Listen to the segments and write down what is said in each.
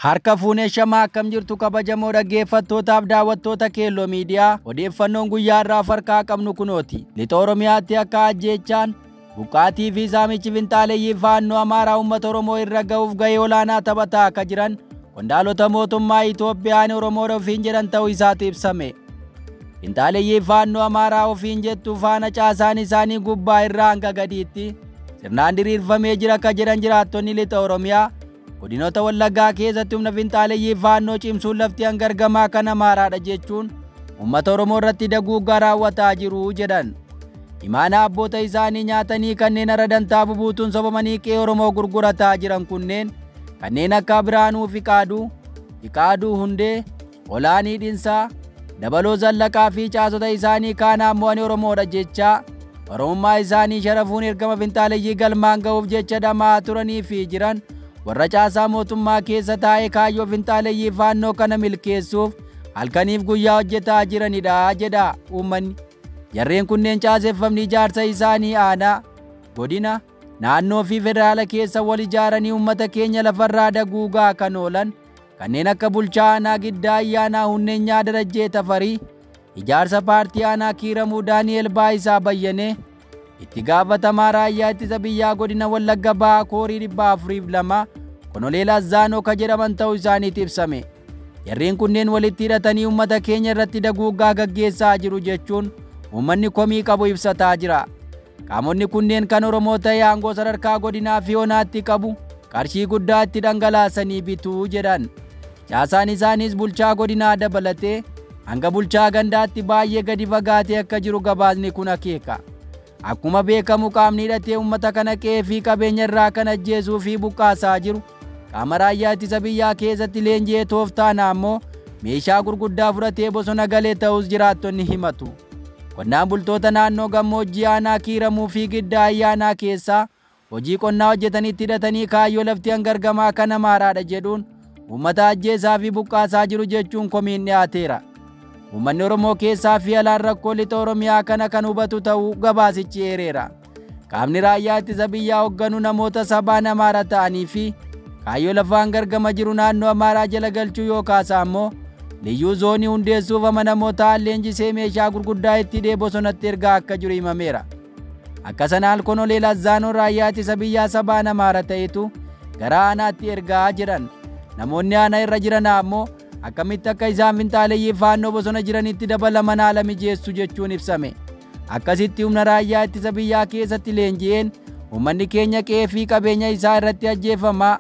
Harka fuunee shamaa akkam jirtu kabajamoo dhaggeeffattootaaf daawwattoota Keelloo Miidiyaa odeeffannoon guyyaa irraa farkaa qabnu kunooti. Lixa Oromiyaatti akka ajjeechaan buqqaatii fi saamichi finxaaleeyyii faannoo Amaaraa uummata Oromoo irra ga'uuf gahee olaanaa taphataa akka jiran qondaalota mootummaa Itoophiyaan Oromoo ofiin jedhan ta'uu isaatu ibsame. Finxaaleeyyii faannoo Amaaraa ofiin jettu faana caasaan isaanii gubbaa irraa hanga gadiitti sirnaan diriirfamee jira akka jedhan jiraattonni lixa Oromiyaa. Godinoota Wallaggaa keessatti humna finxaaleeyyii faannoo cimsuun lafti hangargamaa kan Amaaraadha jechuun uummata Oromoo irratti daguuggaa raawwataa jiru jedhan. Imaana abboota isaanii nyaatanii kanneen aradantaa bubuutuun sobamanii qe'ee Oromoo gurgurataa jiran kunneen kanneen akka Biraanuu Fiqaaduu, Fiqaaduu Hundee, Olaanii Dhinsaa, Dabaloo Zallaqaa fi caasota isaanii kaan ammoo ani Oromoodha jechaa Oromummaa isaanii sharafuun ergama finxaaleeyyii galmaan ga'uuf jecha dhamaa turanii fi jiran warra caasaa mootummaa keessa taa'ee kaayyoo finxaaleeyyii faannoo kana milkeessuuf halkaniif guyyaa hojjetaa jiranidha jedha uummanni. Jarreen kunneen caaseffamni ijaarsa isaanii aanaa, godina, naannoo fi federaala keessa wal ijaaranii uummata keenya lafarraa daguugaa kan oolan kanneen akka bulchaa aanaa Giddaa Ayyaanaa Hunneenyaa Darajjee Tafarii, ijaarsa paartii aanaa Kiiramuu Daani'el Baayisaa Bayyanee, itti gaafatamaa raayyaa ittisa biyyaa godina Wallagga Bahaa Koorii 402 Konoleel Azzaanoo ka jedhaman ta'uu isaaniitu ibsame. Jarreen kunneen walitti hidhatanii uummata keenya irratti daguuggaa gaggeessaa jiru jechuun uummanni komii qabu ibsataa jira. Qaamonni kunneen kan Oromoo ta'e aangoo sadarkaa godinaa fi onaatti qabu qarshii guddaa itti dhangalaasanii bituu jedhan. Caasaan isaaniis bulchaa godinaa dabalatee hanga bulchaa gandaatti baay'ee gadi fagaatee akka jiru gabaasni kun akeeka. Akkuma beekamu qaamni hidhatee uummata kana qe'ee fi qabeenya irraa kan ajjeesuu fi buqqaasaa jiru qaama raayyaa ittisa biyyaa keessatti leenji'ee tooftaan ammoo meeshaa gurguddaa fudhatee bosona galee ta'us jiraattonni himatu. Qonnaan bultoota naannoo gammoojjii aanaa Kiiramuu fi Giddaa Ayyaanaa keessaa hojii qonnaa hojjetanitti hidhatanii kaayyoo lafti hangargamaa kan Amaaraadha jedhuun uummata ajjeesaa fi buqqaasaa jiru jechuun komiin dhiyaateera. Uummanni Oromoo keessaa fi alaan rakkoo lixa Oromiyaa kana kan hubatu ta'uu gabaasichi eereera. Qaamni raayyaa ittisa biyyaa hoogganu namoota sabaan Amaara ta'anii fi kaayyoo lafaan gargama jiru naannoo Amaaraa jala galchuu yookaas ammoo liyyuu zoonii hundeessuuf amanamoota leenjisee meeshaa gurguddaa itti hidhee bosonatti ergaa akka jiru himameera. Akka sanaan Konoleel Azzaanoo raayyaa ittisa biyyaa sabaan Amaara ta'etu gara aanaatti ergaa jedhan. Namoonni aanaa irra jiran ammoo akkamitti akka isaan finxaaleeyyii faannoo bosona jiranitti dabalaman haala mijeessu jechuun ibsame. Akkasitti humna raayyaa ittisa biyyaa keessatti leenji'een uummanni keenya qe'ee fi qabeenya isaa irratti ajjeefamaa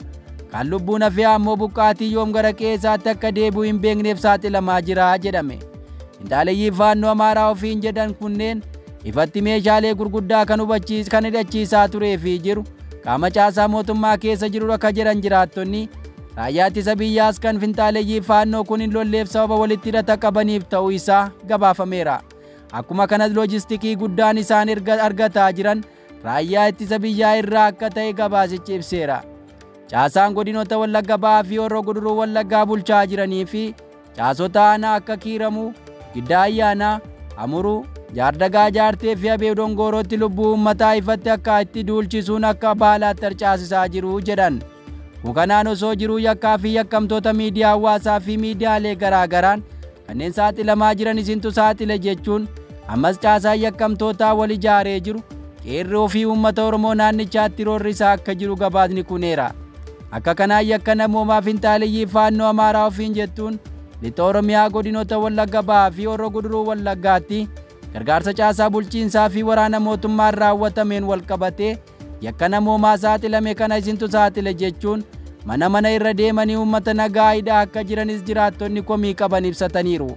kan lubbuun hafee ammoo buqqaatii yoom gara qe'ee isaatti akka deebi'u hin beekneef saaxilamaa jira jedhame. Finxaaleeyyii faannoo Amaaraa ofiin jedhan kunneen ifatti meeshaalee gurguddaa kan kan hidhachiisaa turee fi jiru qaama caasaa mootummaa keessa jiru akka jedhan jiraattonni raayyaa ittisa biyyaas kan finxaaleeyyii faannoo kun hin lolleef sababa walitti hidhata qabaniif ta'uu isaa gabaafameera. Akkuma kanas loojistikii guddaan isaan argataa jiran raayyaa ittisa biyyaa irraa akka ta'e gabaasichi ibseera. Caasaan godinoota Wallagga Bahaa fi Horroo Guduruu Wallaggaa bulchaa jiranii fi caasota aanaa akka Kiiramuu, Giddaa Ayyaanaa, Amuruu, Jaardagaa Jaartee fi Abee Dongoorootti lubbuu uummataa ifatti akka itti duulchisuun akka baalaatti harcaasisaa jiru jedhan. Kanaan osoo jiruu yakkaa fi yakkamtoota miidiyaa hawaasaa fi miidiyaalee garaagaraan kanneen saaxilamaa jiran isintu saaxile jechuun ammas caasaan yakkamtootaa wal ijaaree jiru qeerroo fi uummata Oromoo naannichaatti roorrisaa akka jiru gabaasni kuneera. Akka kanaan yakka namoomaa finxaaleeyyii faannoo Amaaraa ofiin jettuun lixa Oromiyaa godinoota Wallagga Bahaa fi Horroo Guduruu Wallaggaatti gargaarsa caasaa bulchiinsaa fi waraana mootummaan raawwatameen wal qabatee yakka namoomaa saaxilame kana isintu saaxile jechuun mana mana irra deemanii uummata nagaa hidhaa akka jiranis jiraattonni komii qaban ibsataniiru.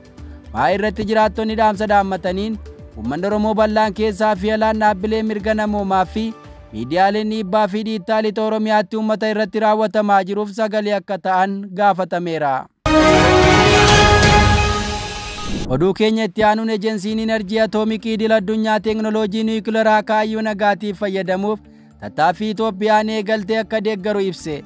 Maa irratti jiraattonni dhaamsa dhaammataniin uummanni Oromoo bal'aan keessaa fi alaan dhaabbilee mirga namoomaa fi miidiyaaleen dhiibbaa fi dhiittaa lixa Oromiyaatti uummata irratti raawwatamaa jiruuf sagalee akka ta'an gaafatameera. Oduu keenya itti aanuun ejensiin Inerjii Atoomikii idil addunyaa teeknooloojii niwukilaraa kaayyoo nagaatiif fayyadamuuf tattaaffii Itoophiyaan eegaltee akka deeggaru ibse.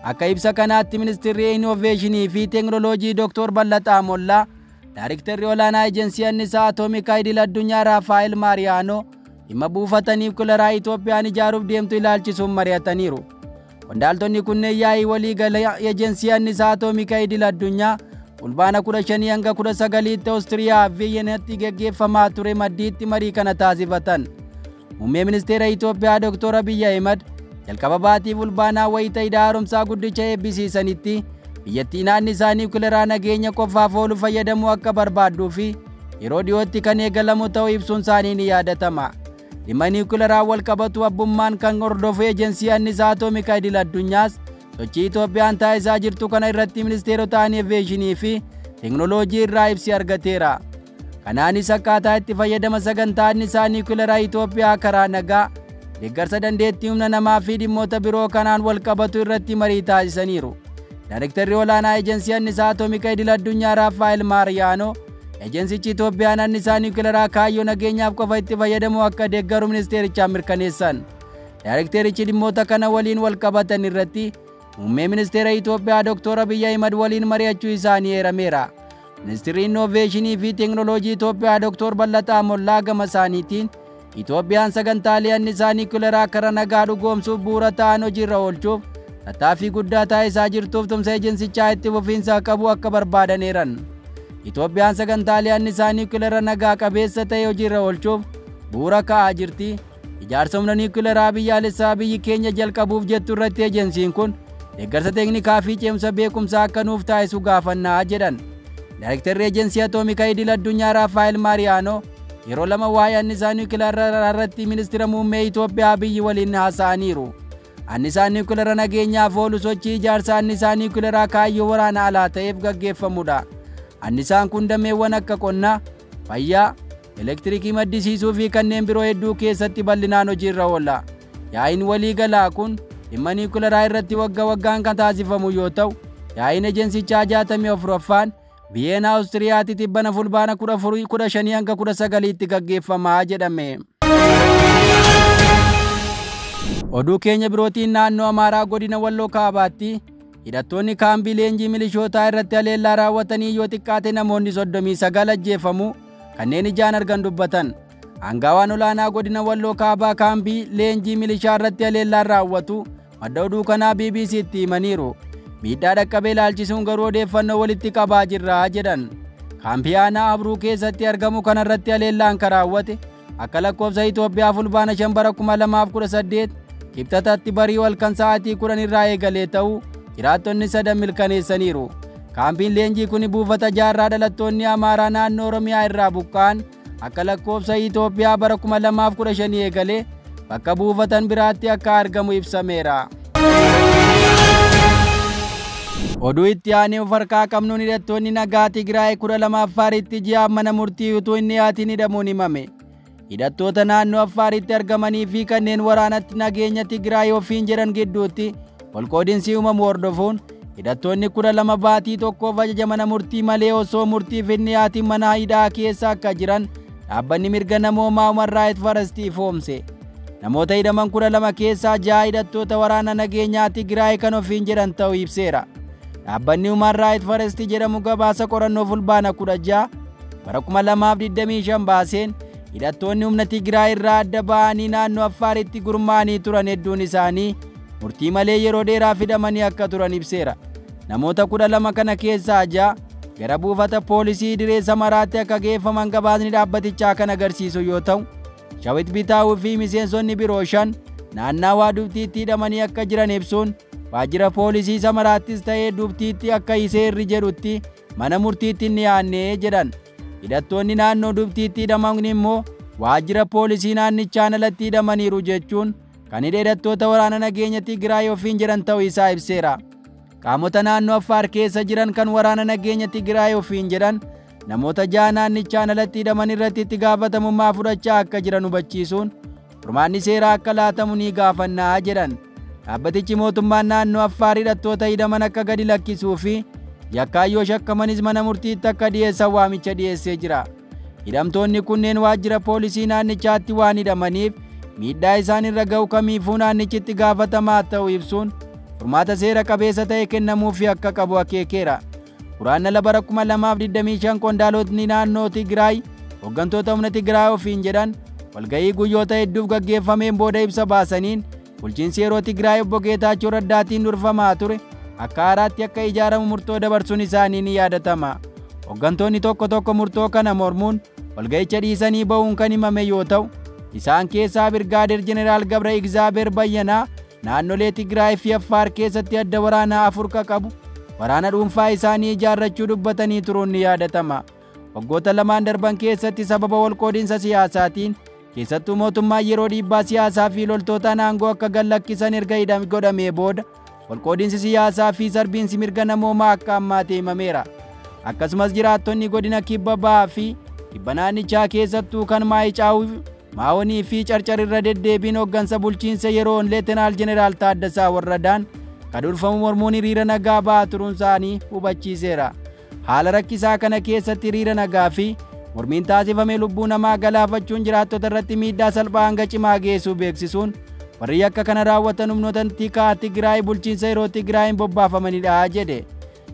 Akka ibsa kanaatti ministeerri Innoveeshinii fi Teeknooloojii Dr. Ballaxaa Mollaa, Daayiriktarri olaanaa ejensii annisaa Atoomikaa idil addunyaa Raafaa'el Maariyaanoo dhimma buufata niwukilaraa Itoophiyaan ijaaruuf deemtu ilaalchisuun mari'ataniiru. Qondaaltonni kunneen yaa'ii waliigalaa Ejensii Annisaa Atoomikaa Idil Addunyaa Fulbaana 15 hanga 19tti Oostiriyaa Viyenaatti gaggeeffamaa ture maddiitti marii kana taasifatan. Muummee Ministeera Itoophiyaa Dr. Abiyyi Ahimad jalqaba baatii Fulbaanaa wayita hidha haaromsaa guddicha eebbisiisanitti biyyattiin annisaa niwukilaraa nageenya qofaaf oolu fayyadamuu akka barbaadduu fi yeroo dhiyootti kan eegalamu ta'uu ibsuun isaanii ni yaadatama. Dhimma niwukilaraa wal qabatu abbummaan kan hordofu Ejensii Annisaa Atoomikaa Idil Addunyaas sochii Itoophiyaan taasisaa jirtu kana irratti ministeerota innoveeshinii fi teekinooloojii irraa ibsi argateera. Kanaanis akkaataa itti fayyadama sagantaa annisaa niwukilaraa Itoophiyaa karaa nagaa, deeggarsa dandeettii humna namaa fi dhimmoota biroo kanaan wal qabatu irratti marii taasisaniiru. Daayirektarri olaanaa Ejensii Annisaa Atoomikaa Idil Addunyaa Raaffaa'el Maariyaanoo ejensichi Itoophiyaan annisaa niwukilaraa kaayyoo nageenyaaf qofa itti fayyadamuu akka deeggaru ministeerichaan mirkaneessan. Daayirekterichi dhimmoota kana waliin wal qabatan irratti muummee ministeera Itoophiyaa Dr. Abiyyi Ahimad waliin mari'achuu isaanii eerameera. Ministeerri Innoveeshinii fi Teekinooloojii Itoophiyaa Dr. Ballataa Mollaa gama isaaniitiin Itoophiyaan sagantaalee annisaa niwukilaraa karaa nagaa dhugoomsuuf bu'uura ta'an hojiirra oolchuuf tattaaffii guddaa taasisaa jirtuuf tumsa ejensichaa itti fufiinsa qabu akka barbaadaneeran. Itoophiyaan sagantaalee annisaa niwukilaraa nagaa qabeessa ta'e hojiirra oolchuuf bu'uura kaa'aa jirti. Ijaarsa humna niwukilaraa biyyaalessaa biyyi keenya jalqabuuf jettu irratti ejensiin kun deeggarsa teeknikaa fi ceemsa beekumsaa akka nuuf taasisu gaafannaa jedhan. Daayirektarri Ejensii Atoomikaa Idil Addunyaa Raaffaa'el Maariyaanoo yeroo lama waa'ee annisaa niwukilaraa irratti ministeera muummee Itoophiyaa Abiyyi waliin haasa'aniiru. Annisaan niwukilaraa nageenyaaf oolu sochii ijaarsa annisaa niwukilaraa kaayyoo waraana alaa ta'eef gaggeeffamudha. Annisaan kun dameewwan akka qonnaa, fayyaa, elektirikii maddisiisuu fi kanneen biroo hedduu keessatti bal'inaan hojiirra oola. Yaa'iin waliigalaa kun dhimma niwukilaraa irratti waggaa waggaan kan taasifamu yoo ta'u, yaa'iin ejensichaa 64ffaan Viyeenaa Awustiriyaatti tibbana Fulbaana 15 hanga 19tti gaggeeffamaa jedhame. Oduu keenya birootiin naannoo Amaaraa godina Walloo Kaabaatti hidhattoonni kaambii leenjii milishootaa irratti haleellaa raawwatanii yoo xiqqaate namoonni 39 ajjeefamu kanneen ijaan argan dubbatan. Aangawaan olaanaa godina Walloo Kaabaa kaambii leenjii milishaa irratti haleellaan raawwatu madda oduu kanaa BBC'tti himaniiru. Miidhaa dhaqqabee ilaalchisuun garuu odeeffannoo walitti qabaa jirra jedhan. Kaampii aanaa Abruu keessatti argamu kanarratti haleellaan kan raawwate akka lakkoofsa Itoophiyaa Fulbaana 5 bara 2018 kibxatatti barii halkan sa'aatii 10 irraa eegalee ta'uu jiraattonni sadan mirkaneessaniiru. Kaampiin leenjii kun buufata jaarraa dhalattoonni Amaaraa naannoo Oromiyaa irraa buqqa'an akka lakkoofsa Itoophiyaa bara 2015 eegalee bakka buufatan biraatti akka argamu ibsameera. Oduu itti aanee of harkaa qabnuun hidhattoonni nagaa Tigraay 12 Affaaritti ji'a mana murtii utuu hin dhiyaatiin hidhamuun himame. Hidhattoota naannoo Affaaritti argamanii fi kanneen waraanatti nageenya Tigraay ofiin jedhan gidduutti walqoodinsi uumamu hordofuun hidhattoonni 12 baatii tokkoof ajaja mana murtii malee osoo murtiif hin dhiyaatiin mana hidhaa keessa akka jiran dhaabbanni mirga namoomaa Human Rights First ifoomse. Namoota hidhaman 12 keessaa 6 hidhattoota waraana nageenyaa Tigraay kan ofiin jedhan ta'uu ibseera. Dhaabbanni Human Rights First jedhamu gabaasa qorannoo Fulbaana 16 bara 2025 baaseen hidhattoonni humna Tigraay irraa adda ba'anii naannoo Affaaritti gurmaa'anii turan hedduun isaanii murtii malee yeroo dheeraaf hidhamanii akka turan ibseera. Namoota 12 kana keessaa 6 gara buufata poolisii Diree Samaraatti akka geeffaman gabaasni dhaabbatichaa kan agarsiisu yoo ta'u, Shawit Bitaawuu fi miseensonni biroo 5 naannawaa Dubtiitti hidhamanii akka jiran ibsuun waajjira poolisii Samaraattis ta'ee Dubtiitti akka seerri jedhutti mana murtiitti hin dhiyaanne jedhan. Hidhattoonni naannoo Dubtiitti hidhaman immoo waajjira poolisii naannichaan alatti hidhamaniiru jechuun kan hidhattoota waraana nageenya Tigraay ofiin jedhan ta'uu isaa ibseera. Qaamota naannoo Affaar keessa jiran kan waraana nageenya Tigraay ofiin jedhan namoota 6 naannichaan alatti hidhaman irratti itti gaafatamummaa fudhachaa akka jiran hubachiisuun furmaanni seeraa akka laatamu ni gaafannaa jedhan. Dhaabbatichi mootummaan naannoo Affaar hidhattoota hidhaman akka gadi lakkisuu fi yakkaayyoo shakkamanis mana murtiitti akka dhiyeessan waamicha dhiyeessee jira. Hidhamtoonni kunneen waajjira poolisii naannichaatti waan hidhamaniif miidhaa isaan irra ga'u kamiifuu naannichitti gaafatamaa ta'uu ibsuun furmaata seera qabeessa ta'e kennamuufi akka qabu akeekeera. Guraandhala bara 2025 qondaalotni naannoo Tigraay hooggantoota humna Tigraay ofiin jedhan walga'ii guyyoota hedduuf gaggeeffameen booda ibsa baasaniin bulchiinsi yeroo Tigraay obbo Geetaachoo Raddaatiin durfamaa ture akka haaraatti akka ijaaramu murtoo dabarsuun isaanii ni yaadatama. Hooggantoonni tokko tokko murtoo kana mormuun walga'icha dhiisanii ba'uun kan himame yoo ta'u, isaan keessaa Birgaadeer Jeneraal Gabra Igzaabeer Bayyanaa naannolee Tigraay fi Affaar keessatti adda waraanaa 4 qabu waraana dhuunfaa isaanii ijaarrachuu dubbatanii turuun ni yaadatama. Waggoota lamaan darban keessatti sababa walqoodinsa siyaasaatiin keessattuu mootummaan yeroo dhiibbaa siyaasaa fi loltootaan aangoo akka gad lakkisan erga godhamee booda walqoodinsi siyaasaa fi sarbiinsi mirga namoomaa akka hammaate himameera. Akkasumas jiraattonni godina kibba ba'aa fi kibba naannichaa keessattuu kan Maayicaawuu Maawonii fi carcar irra deddeebiin hooggansa bulchiinsa yeroo Leetinaal Jeneraal Taaddasaa Warradaan kan durfamu mormuun hiriira nagaa ba'aa turuun isaanii hubachiiseera. Haala rakkisaa kana keessatti hiriira nagaa fi mormiin taasifame lubbuu namaa galaafachuun jiraattota irratti miidhaa salphaa hanga cimaa geessuu beeksisuun warri yakka kana raawwatan humnoota tikaa Tigraay bulchiinsa yeroo Tigraayin bobbaafamanidha jedhe.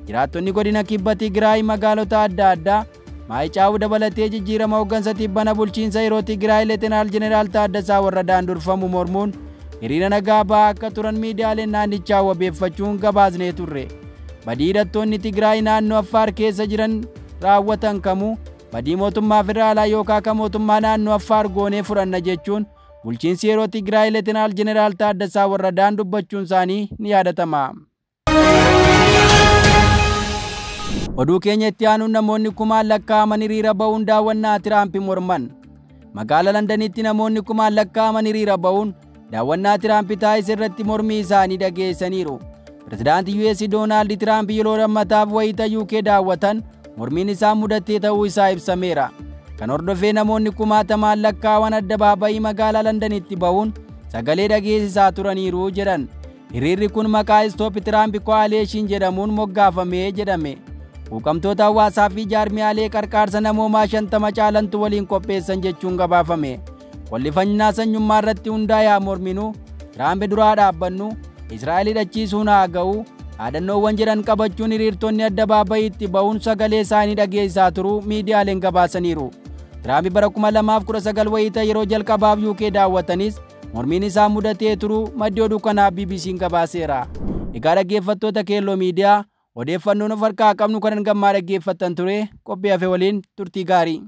Jiraattonni godina kibba Tigraay magaalota adda addaa Maayicaawuu dabalatee jijjiirama hooggansa tibbana bulchiinsa yeroo Tigraay Leetinaal Jeneraal Taaddasaa Warradaan durfamu mormuun hiriira nagaa ba'aa akka turan miidiyaaleen naannichaa wabeeffachuun gabaasnee turre. Badii hidhattoonni Tigraay naannoo Affaar keessa jiran raawwatan kamuu badii mootummaa federaalaa yookaan kan mootummaa naannoo Affaar goonee fudhanna jechuun bulchiinsi yeroo Tigraay Leetinaal Jeneraal Taaddasaa Warradaan dubbachuun isaanii ni yaadatama. Oduu keenya itti aanuun namoonni kumaan lakkaa'aman hiriira ba'uun daawwannaa Tiraamp morman. Magaalaa Londanitti namoonni kumaan lakkaa'aman hiriira ba'uun daawwannaa Tiraamp taasise irratti mormii isaanii dhageessaniiru. Pirezidaantii US Doonaald Tiraamp yeroo lammataaf wayita UK daawwatan mormiin isaa mudatee ta'uu isaa ibsameera. Kan hordofee namoonni kumaatamaan lakkaa'aman addabaabayii magaalaa Londanitti ba'uun sagalee dhageessisaa turaniiru jedhan. Hiriirri kun maqaa Stop Trump Coalition jedhamuun moggaafamee jedhame. Quuqamtoota hawaasaa fi jaarmiyaalee qarqaarsa namoomaa 50 caalantu waliin qopheessan jechuun gabaafame. Qol'ifannaa sanyummaa irratti hundaa'ee morminuu, Tiraamp duraa dhaabbannu, Israa'el hidhachiisuun haa ga'u, dhaadannoowwan jedhan qabachuun hiriirtonni addabaabayiitti ba'uun sagalee isaanii dhageessisaa turuu miidiyaaleen gabaasaniiru. Tiraamp bara 2019 wayita yeroo jalqabaaf UK daawwatanis mormiin isaa mudatee turuu maddi oduu kanaa BBC'n gabaaseera. Egaa dhaggeeffattoota Keelloo Miidiyaa odeeffannoon of harkaa qabnu kan hangammaa dhaggeeffattan ture qophii hafe waliin turtii gaarii.